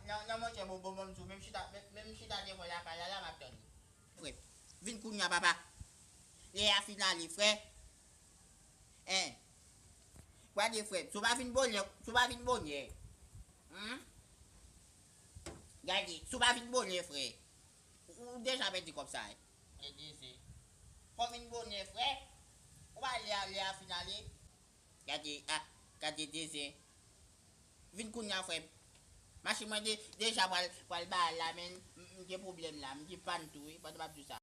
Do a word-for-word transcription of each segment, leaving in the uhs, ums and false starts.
Non, non, monchè, bon, bon, bon, sou menm chita, menm, menm chita devan lakay la, la, m ap tann ou. Frè, vin kounye a, papa. Lè a fin ale, frè. Hein. Gade, frè, si w pa vin bonè, si w pa vin bonè. Hmm? Gade, si w pa vin bonè, frè. Ou, ou deja pèdi kòb sa, hein. Gade, se. Fò vin bonè, frè. Ou pa lè a, lè a fin ale. Gade, ah, gade dezen. Vin kounye a, frè m. Machin mwen de-, deja pral, pral ba la, men m, m gen pwoblèm la, m gen pàn tou, wi, pandan m ap di w sa.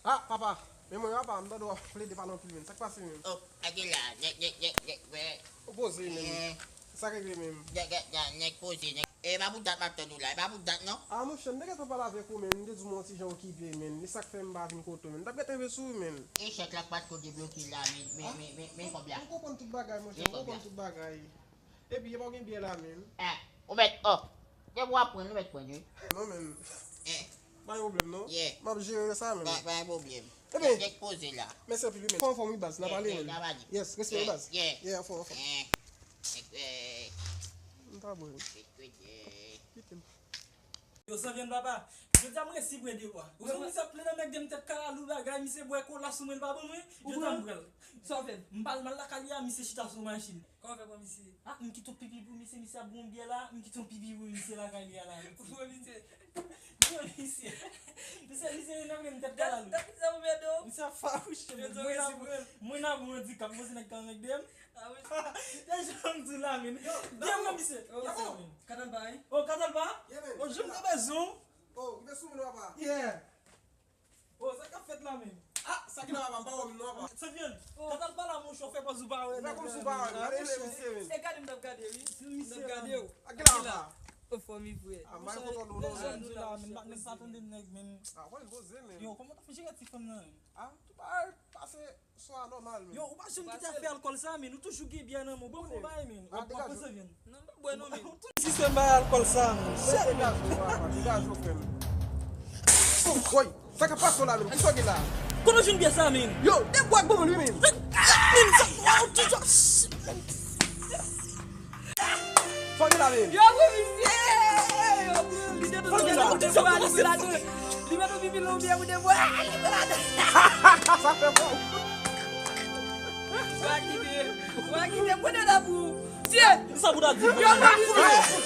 Ah, papa, men mwen papa, m tande w ap plede pale anpil menm. Sa k pase menm? Oh, gade la, nèg, nèg, nèg, nèg, wè. Ou poze menm. Eh. Sa k regle menm? Gade, gade, gade, nèg poze, nèg. E pa pou dat m ap tann ou la, e pa pou dat non. Ah, monchè, m te gentan pale avèk ou menm, m te di w m yon ti jan okipe menm. E sa k fè m pa vin kote w menm. M t ap gentan rive sou ou menm. E chèk la k pa t ko debloke la, men, men, men, men, men kòb la. M konprann tout bagay, monchè, m konprann tout bagay. Epi, e pa w gen byè la menm. Ah, ou mèt, oh. Depi w ap pran, ou mèt pran, wi. Non, menm. Eh. Pa gen pwoblèm, non. Yeah. M ap jere sa, menm. Pa, pa gen pwoblèm. Ebyen, nèg poze la. Mèsi anpil, wi, menm. Fò, fò, wi, baz, n a pale, menm. Yes, respè, wi, baz. Yeah, anfòm, anfòm. M ta bwè, wi. Kite m. Yo, Sanvyen papa, jodi a m resi bwè de bwa. Ou wè misye ap plenn nan mèg de m tèt kalalou bagay, misye bwè kola sou mwen, l pa ban mwen. Jodi a m pran l. Sa w fè? M pa al mal lakay li a, misye chita sou machin. Kòman w fè pran misye? Ah, m kite yon pipi pou misye, misye ap bon byè la, m kite yon pipi pou misye lakay li a la. Ou pran misye? Pran misye. Misye, misye nan mèg de m tèt kalalou. Gad, gad sa ou mède w. Misye ap fawouche mwen. Mwen nan bon andikap, mwen se nèg ka mèg de m. Ah wi. Deja m di w la, men. Yo, byen, mwen, misye. Oh, Katalpa, hein? Oh, Katalpa? Yeah, man. Oh, jwenn mwen bezwen. Oh, rive sou mwen, papa. Yeah. Oh, sa k ap fèt la, men? Ah, sa ki la, papa, m pa wè m non, papa. Sanvyen, Katalpa la, monchè, w fè pòz ou pa wè nèg la, men. Fè kòmsi w pa wè, gade misye, men. E gade m t ap gade, wi. M t ap gade w. A ki la, papa? Anfòm, wi, frè. Ah, m pa kontan nou, non. Deja m di w la, men, m pa tande nèg, men. Ah, wè, poze, men. Yo, kòman w t ap jere ti fanm nan, men? Ah, tout bagay pase. Swa nòmal, men. Yo, ou pa janm kite afè alkòl sa, men. Ou toujou gen byè nan men w. Bon, bon, bay, men. W ap pran Sanvyen. Non, m pa bwè non, men. Ou toujou sistèm bay alkòl sa, men. Shit, men. Degaje w, papa. Degaje w, frè m. Woy, sa k ap pase w la, men? Kisa w gen la? Kote w jwenn byè sa, men? Yo, de bwè k bon moun, wi, men. Men, sa, w toujou ap shit, men. Fò gen la, men. Yo, pou misye! Yo, pou li te tou de bwa, li pou ladan. Li mèt yon pipi lon byen pou de bwa, li pou ladan. Sa fè bon. Wa kite, wa kite, pran de la pou. Tye! Sa pou ta di? Yo, pou misye!